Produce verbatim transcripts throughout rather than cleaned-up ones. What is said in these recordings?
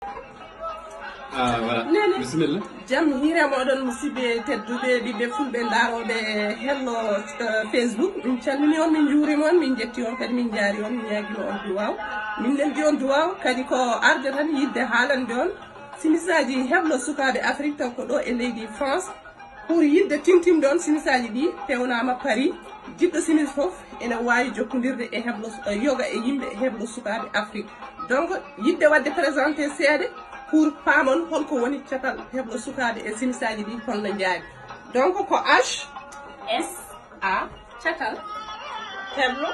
Ah, voilà. Bisimilla. Jam hiire moɗon, musidɓe tedduɓe, ɓiɓɓe fulɓe, ndarooɓe hello, eh, Facebook. Min calmini on, min njuurima on, min njetti on kadi, min njaari on, min ñaagima on duwaaw. Min neldi on duwaaw kadi ko arde tan yidde haalande on simisaaji heblo sukaaɓe Afrik, taw ko ɗo e leydi France. Pour yidde tintimde on simisaaji ɗi pewnama Paris, jiɗɗo simis fof ene waawi jokkondirde e heblo, eh, yoga e yimɓe heblo sukaaɓe Afrik. Donc, yidde waɗde présenté seeɗa pour paamon holko woni catal heblo sukaaɓe e simisaaji ɗi, holno njaari. Donc, ko H S A, catal heblo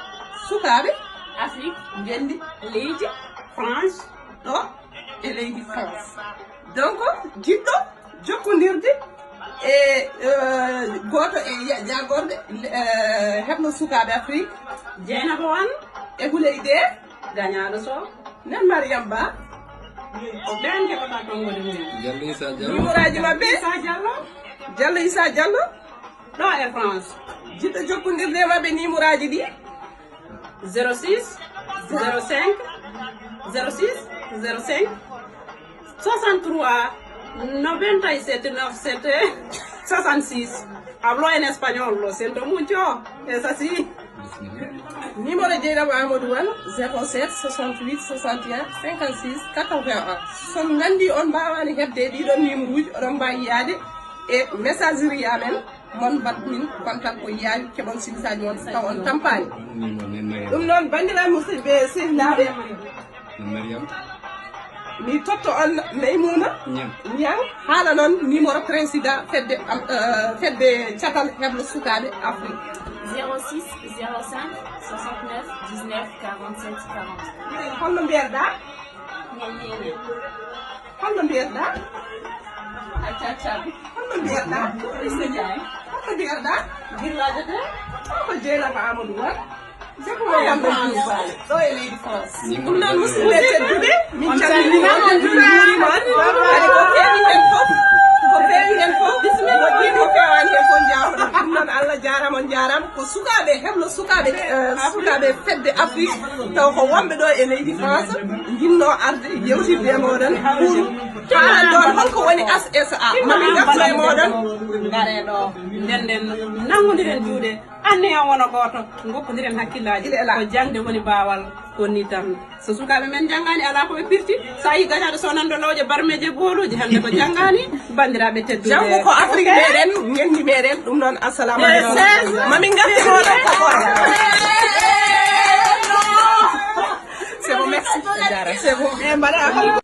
sukaaɓe Afrik, ngenndi leydi France, ɗo e leydi France. Donc, jiɗɗo jokkondirde e, eh, gooto e ya-, jaagorɓe, eh, heblo sukaaɓe Afrik, Dieynaba Wane e Houleye Dé, gañaaɗo so, nen Mariam Ba. Ko ɓeen keɓata konngol mum. Diallo Issa Diallo. Numéroji maɓɓe. Issa Diallo. Diallo Issa Diallo. Ɗo e France. Jiɗɗo jokkondirde e maɓɓe numéroji ɗi. Zéro six, zéro cinq, zéro six, zéro cinq, soixante-trois, noventa e sete, noventa e sete, sessanta e seis. Hablo en español, lo siento mucho. Es así. Numéro Dieynaba Amadou Wane, zéro sept, soixante-huit, soixante et un, cinquante-six, quatre-vingt-un. So on nganndi on mbaawaani heɓde e ɗiɗon numéroji, oɗon mbaawi yaade e messagerie amen, mon mbaɗ min contact ko yaawi, keɓon simisaaji mon taw on tampaani. Ɗum noon, banndiraaɓe musidɓe sehilaaɓe, Mariam. Mi totto on Maimouna Niang. Niang, haala noon numéro président fedde, am, euh, fedde catal heblo sukaaɓe Afrique. Zéro six, zéro cinq, soixante-neuf, dix-neuf, quarante-sept, quarante. Holno mbiyeɗaa? Holno mbiyeɗaa? Acca, acca. Holno mbiyeɗaa? Holno mbiyeɗaa? Girlaajo de? Ko Dieynaba Amadou Wane. Ɗo e leydi France. Ɗum noon, musidɓe tedduɓe, min calminii on, min njuuriima on. Kadi ko feewi heen fof, ko feewi heen fof, moƴƴii, ko feewaani heen fof, njaafo-ɗon. Ɗum noon, Allah jaaraama, on njaaraama. Ko sukaaɓe, heblo sukaaɓe, eh, sukaaɓe fedde Afrique, taw ko wonɓe ɗo e leydi France, njinnoo arde yewtidde e mooɗon pour haalande on holko woni H S A. Ma min ngartu e mooɗon. Ngaree ɗo, ndennden, nanngondiren juuɗe. Anniya wona gooto, ngokkondiren hakkillaaji. Ko jaŋde woni baawal, ko nii tan. So sukaaɓe men njanngaani, alaa ko ɓe pirti. So a yii gañaaɗo so nanndo lawƴe, barmeeje, booluuji, hannde ko janngaani, banndiraaɓe tedduɓe. Janngo ko Afrique meɗen, ngenndi meɗen, ɗum noon, assalamu aleykum. Ma min ngartu e mooɗon ko gooto. C'est bon, merci. C'est bon. Eh, mbaɗa.